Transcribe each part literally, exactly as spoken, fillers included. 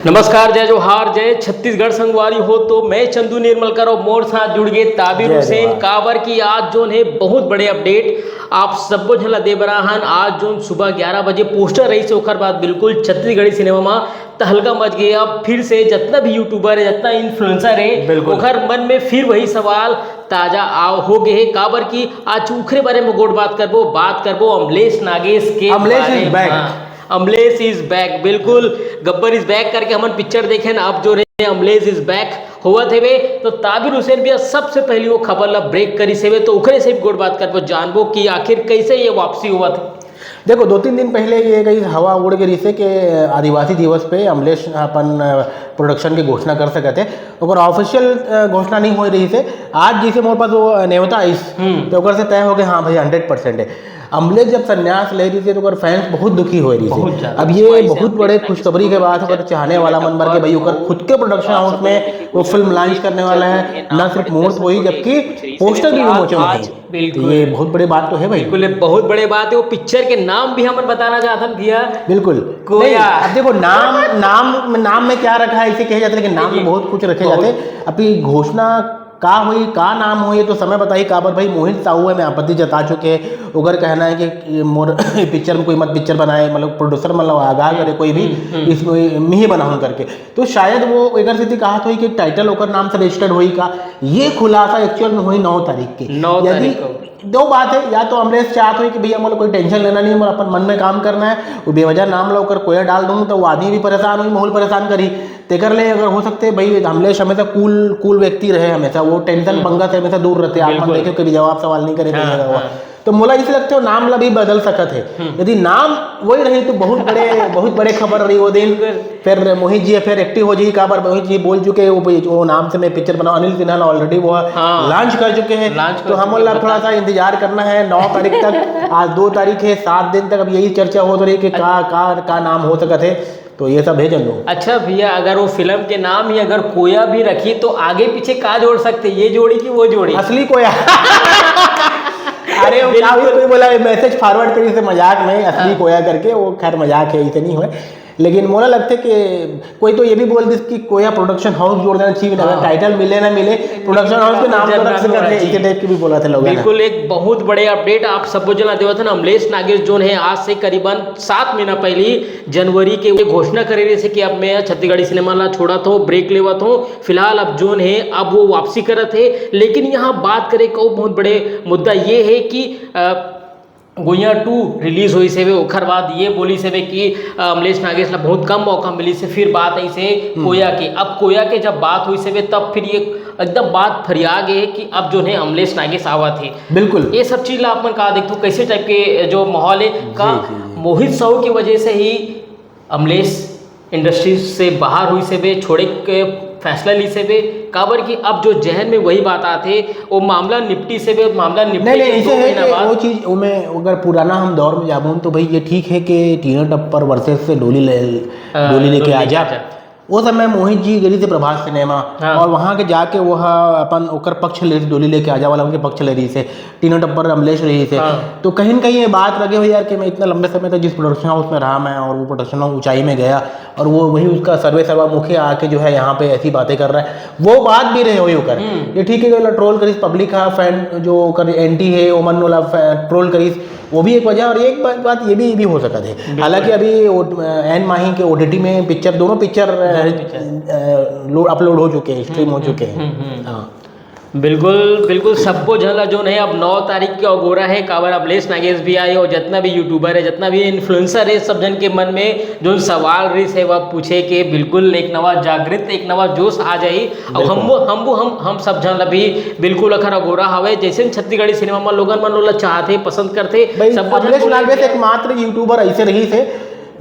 नमस्कार, जय जोहार, जय छत्तीसगढ़ संगवारी हो। तो मैं चंदू निर्मलकर और मोर साथ जुड़ गए ताबिर हुसैन। काबर की आज जोन है बहुत बड़े अपडेट आप सबो झन ला दे बर आहन। आज जोन सुबह ग्यारह बजे पोस्टर रही से ओकर बाद बिल्कुल छत्तीसगढ़ी सिनेमा में तहलका मच गया। अब फिर से जितना भी यूट्यूबर है, जितना इन्फ्लुएंसर है, ओकर मन में फिर वही सवाल ताजा आव हो गए है। काबर की आज उखरे बारे में गोठ बात करबो, बात करबो अमलेश नागेश के अमलेश बारे में। अमलेश इज बैक, बिल्कुल। गब्बर इज बैक करके हमन पिक्चर देखे ना, अब जो रहे अमलेश इज बैक होवत हेवे। तो ताबिर हुसैन भैया सबसे पहली वो खबर ला ब्रेक करिस हेवे, तो उखरे से भी गोठ बात करबो, जानबो कि आखिर कैसे ये वापसी होवत है। देखो, दो तीन दिन पहले ये कहीं हवा उड़ के रही से कि आदिवासी दिवस पे अमलेश अपन प्रोडक्शन की घोषणा कर सकते हैं, ओकर ऑफिशियल घोषणा नहीं हो रही से। आज जैसे मोर पास वो नेवता आइस, तो ओकर से तय हो गया, हाँ भाई, हंड्रेड परसेंट है। अमलेश जब संन्यास ले रही थी तो ओकर फैंस बहुत दुखी हो रही थी। अब ये बहुत बड़े खुशखबरी के बाद अगर चाहने वाला मन बर के भाई ओकर खुद के प्रोडक्शन हाउस में वो फिल्म लॉन्च करने वाला है, ना सिर्फ मुहूर्त हुई जबकि पोस्टर भी विमोचन हुई। तो ये बहुत बड़े बात तो है भाई। बिल्कुल, ये बहुत बड़े बात है। वो पिक्चर के नाम भी हमन बताना चाहत हन भैया। बिल्कुल। कोया। नहीं, अब देखो, नाम नाम नाम में क्या रखा है, इसे कहे जाते हैं, लेकिन नाम में बहुत कुछ रखे जाते हैं। अभी घोषणा का होई, का नाम होई, ये तो समय बताही। काबर भाई, मोहित साहू है, मैं आपत्ति जता चुके हैं। ओकर कहना है कि मोर पिक्चर में कोई मत पिक्चर बनाए, मतलब प्रोड्यूसर मतलब आगाह करे कोई भी, इसमें मिही बनाहूं करके। तो शायद वो एकर सेती कहत होई कि टाइटल ओकर नाम से रजिस्टर्ड होई का, ये खुलासा एक्चुअल में होई नौ तारीख के। नौ यदि तारीख को। दो बात है, या तो अमलेश चाहत होई कि भैया, मतलब कोई टेंशन लेना नहीं, मतलब अपन मन में काम करना है, वो बेवजह नाम ला ओकर कोया डाल दूं तो वो आदमी भी परेशान होई, माहौल परेशान करी। तेकर ले अगर हो सकते भाई, अमलेश हमेशा कूल कूल व्यक्ति रहे, हमेशा वो टेंशन पंगा से हमेशा दूर रहते। आप मन देखे, कभी जवाब सवाल नहीं करे, हाँ, कहीं हाँ। तो मोला इसे लगते हो नाम ला भी बदल सकत है। यदि नाम वही रही तो बहुत बड़े बहुत बड़े खबर रही वो दिन। फिर मोहित जी फिर एक्टिव हो जाई, काबर मोहित जी बोल चुके हैं वो, वो नाम से मैं पिक्चर बनाऊं। अनिल सिन्हा ने ऑलरेडी वो हाँ। लॉन्च कर चुके हैं, तो हम लोग थोड़ा सा इंतजार करना है नौ तारीख तक। आज दो तारीख है, सात दिन तक अब यही चर्चा हो रही कि का का का नाम हो सकत है। तो ये सब है जनू। अच्छा भैया, अगर वो फिल्म के नाम ही अगर कोया भी रखी तो आगे पीछे का जोड़ सकते, ये जोड़ी कि वो जोड़ी? असली कोया। अरे वो क्या हुई, कोई बोला मैसेज फॉरवर्ड करी से मजाक में, असली हाँ। कोया करके, वो खैर मजाक है, इसे नहीं हुए। लेकिन मोला लगते कि कोई तो ये भी बोल दिस कि कोया प्रोडक्शन हाउस जोड़ देना चाहिए, अगर हाँ। टाइटल मिले ना मिले, प्रोडक्शन हाउस के नाम तो रख सकते हैं, इसे टाइप की भी बोला था लोगों ने। बिल्कुल, एक बहुत बड़े अपडेट आप सबको जना देवत है ना, अमलेश नागेश जोन है आज से करीबन सात महीना पहले जनवरी के ये घोषणा करे रहे कि अब मैं छत्तीसगढ़ी सिनेमा ला छोड़त हूँ, ब्रेक लेवत हूँ, फिलहाल अब जोन है अब वो वापसी करत है। लेकिन यहाँ बात करें को बहुत बड़े मुद्दा ये है कि अ, गुइया टू रिलीज होइस हेवे, ओखर बाद ये बोलिस हेवे कि अ, अमलेश नागेश ला बहुत कम मौका मिलिस हे। फिर बात आइस हे कोया के। अब कोया के जब बात होइस हेवे तब फिर ये एकदम बात फरिया गे हे कि अब जो है अमलेश नागेश आवत हे। बिल्कुल। ये सब चीज ला आप मन का देखथो, कैसे टाइप के जो माहौल है का? मोहित साहू की वजह से ही अमलेश इंडस्ट्री से बाहर होइस हेवे, छोड़े के फैसला लिस हेवे। काबर कि अब जो जहन में वही बात आथे, वो मामला निपटिस हेवे, मामला निपटे नहीं, नहीं, के ऐसे दो है महीना कि बाद वो चीज, वो मैं अगर पुराना हम दौर में जाबो तो भाई ये ठीक है कि टीना टप्पर वर्सेस डोली ले, हाँ, डोली लेके डोली आजा। लेके आजा। वो समय मोहित जी गए थे प्रभास सिनेमा हाँ। और वहाँ के जाके वो हा अपन ओकर पक्ष ले, डोली लेके आजा वाला उनके पक्ष ले रही से, टीना टप्पर अमलेश रही से। हाँ। तो कहीं ना कहीं ये बात लगे हुई यार कि मैं इतना लंबे समय तक जिस प्रोडक्शन हाउस में रहा मैं और वो प्रोडक्शन हाउस ऊंचाई में गया और वो वही उसका सर्वे सर्वा मुखिया आके जो है यहाँ पे ऐसी बातें कर रहा है, वो बात भी रहे हुई होकर। हम्म। ये ठीक है, ट्रोल करिस पब्लिक हा फैन जो कर एंटी है ओमन वाला ट्रोल करिस, वो भी एक वजह। और एक बात, बात ये भी, भी हो सकता है, बिल्कुल। हालांकि अभी ओ-, एन माही के ओटीटी में पिक्चर, दोनों पिक्चर, दोनों पिक्चर। अ, लो-, अपलोड हो चुके हैं, स्ट्रीम हो हम्म, चुके हैं। हम्म, हम्म। हाँ। बिल्कुल, बिल्कुल, सबको झन ला जोन है अब नौ तारीख के अगोरा है, काबर अमलेश नागेश भी आए और जितना भी यूट्यूबर है, जितना भी इन्फ्लुएंसर है, सब जन के मन में जोन सवाल रहिस है, वह पूछे के बिल्कुल एक नवा जागृत, एक नवा जोश आ जाही। अब हम, बिल्कुल। हम, हम, हम सब झन ला भी बिल्कुल अखर अगोरा हवे, जैसे छत्तीसगढ़ी सिनेमा में लोगन मन ओला चाहथे, पसंद करथे, भाई, सबको झन अमलेश बोले नागेश भैया। एकमात्र यूट्यूबर ऐसे रहिस हे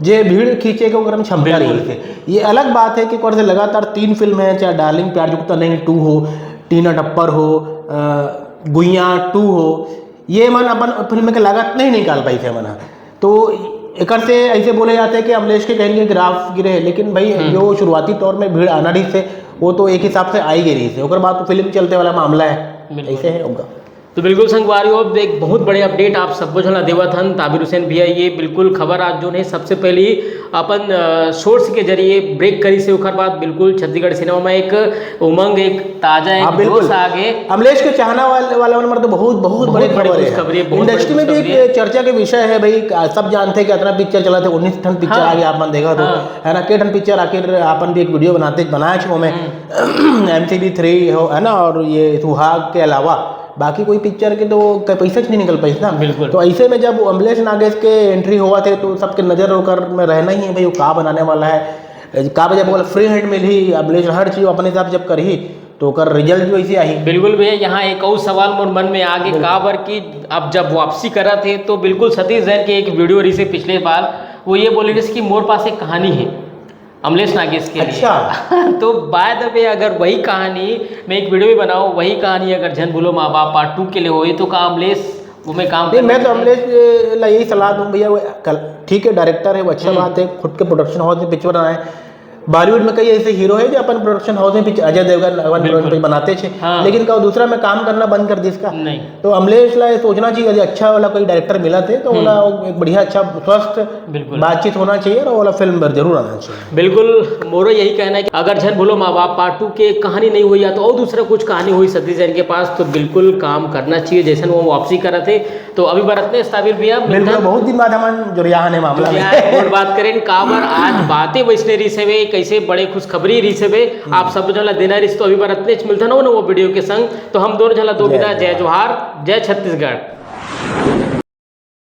जे भीड़ खींचे के ओकर में क्षमता बिल्कुल। रहिस हे। ये अलग बात है कि ओकर से लगातार तीन फिल्म है, चाहे डार्लिंग प्यार जुगता नहीं टू हो, टीना टप्पर हो, अ, गुइया टू हो, ये मन अपन फिल्म के लागत नहीं निकाल पाई थे मन। तो एकर से ऐसे बोले जाते हैं कि अमलेश के कहीं के ग्राफ गिरे हैं, लेकिन भाई हम्म। जो शुरुआती तौर में भीड़ आना रहिस हे, वो तो एक हिसाब से आई गई रहिस हे, ओकर बाद तो फिल्म चलते वाला मामला है, बिल्कुल। ऐसे है होगा। तो बिल्कुल संगवारी हो, अब एक बहुत बड़े अपडेट आप सबो झन ला देवत हन। ताबिर हुसैन भैया, ये बिल्कुल खबर आज जो है सबसे पहली अपन सोर्स के जरिए ब्रेक करी से, ओकर बाद बिल्कुल छत्तीसगढ़ सिनेमा में एक उमंग, एक ताजा, एक हाँ, बिल्कुल। जोश आ गए। अमलेश के चाहना वाले वाला मन तो बहुत बहुत बहुत बड़े बड़े खबर है। खुशखबरी है, बहुत बड़ी इंडस्ट्री में भी एक खुशखबरी है। चर्चा के विषय है भाई। सब जानते हैं कि इतना पिक्चर चला था, उन्नीस ठन पिक्चर हाँ। आ गया, आप मन देखा तो हाँ। है ना, के ठन पिक्चर आखिर अपन भी एक वीडियो बनाते बनाए छो में। हम्म। एम सी बी थ्री हो है ना, और ये सुहाग के अलावा बाकी कोई पिक्चर के तो क- पैसा च नहीं निकल पाइस ना। बिल्कुल। तो ऐसे में जब अमलेश नागेश के एंट्री हुआ थे तो सबके नजर ओकर में रहना ही है भाई, वो का बनाने वाला है। का वजह बोला फ्री हैंड मिलही, अमलेश हर चीज अपने हिसाब से जब करही तो ओकर रिजल्ट भी वैसे आही। बिल्कुल भैया, यहाँ एक और सवाल मोर मन में आ गए, बिल्कुल। काबर कि अब जब वापसी करा थे तो बिल्कुल सतीश जैन के एक वीडियो रही से पिछले बार, वो ये बोले रहिस कि मोर पास एक कहानी है अमलेश नागेश के लिए। अच्छा। तो बाय द वे, अगर वही कहानी मैं एक वीडियो भी बनाऊँ, वही कहानी अगर झन भूलो माँ बाप पार्ट टू के लिए होए तो का अमलेश वो में काम नहीं, करने मैं तो के लिए अमलेश ला यही सलाह दूँ भैया, वो कल ठीक है, डायरेक्टर है, वो अच्छा हम्म। बात है, खुद के प्रोडक्शन हाउस में पिक्चर बनाए। बॉलीवुड में कई ऐसे हीरो है जो अपन प्रोडक्शन हाउस में पिक्चर, अजय देवगन अपन बिल्कुल। प्रोडक्शन पे बनाते थे, हाँ। लेकिन का वो दूसरा में काम करना बंद कर दी इसका। नहीं। तो अमलेश ला ये सोचना चाहिए, यदि अच्छा वाला कोई डायरेक्टर मिला थे तो हम्म। ओला एक बढ़िया अच्छा स्वस्थ बिल्कुल। बातचीत होना चाहिए और ओला फिल्म पर जरूर आना चाहिए। बिल्कुल, मोरो यही कहना है कि अगर झन भूलो माँ बाप पार्ट टू के कहानी नहीं हुई या तो और दूसरा कुछ कहानी हुई सतीश जैन के पास तो बिल्कुल काम करना चाहिए, जैसन वो वापसी करा थे। तो अभी बर अतने, ताबिर भैया, बिल्कुल, मिलथन। बहुत दिन बाद हमन जुरियाहन ए मामला में। जुरियाहन, बोल बात करें, काबर आज बातें वैसने रहिस हवे, कैसे बड़े खुशखबरी रहिस हवे, आप सब झन ला देना रहिस। तो अभी बर अतने च मिलथन हो ना वो वीडियो के संग। तो हम दोनों झन ला दो जय विदा, जय जोहार। जोहार, जय छत्तीसगढ़।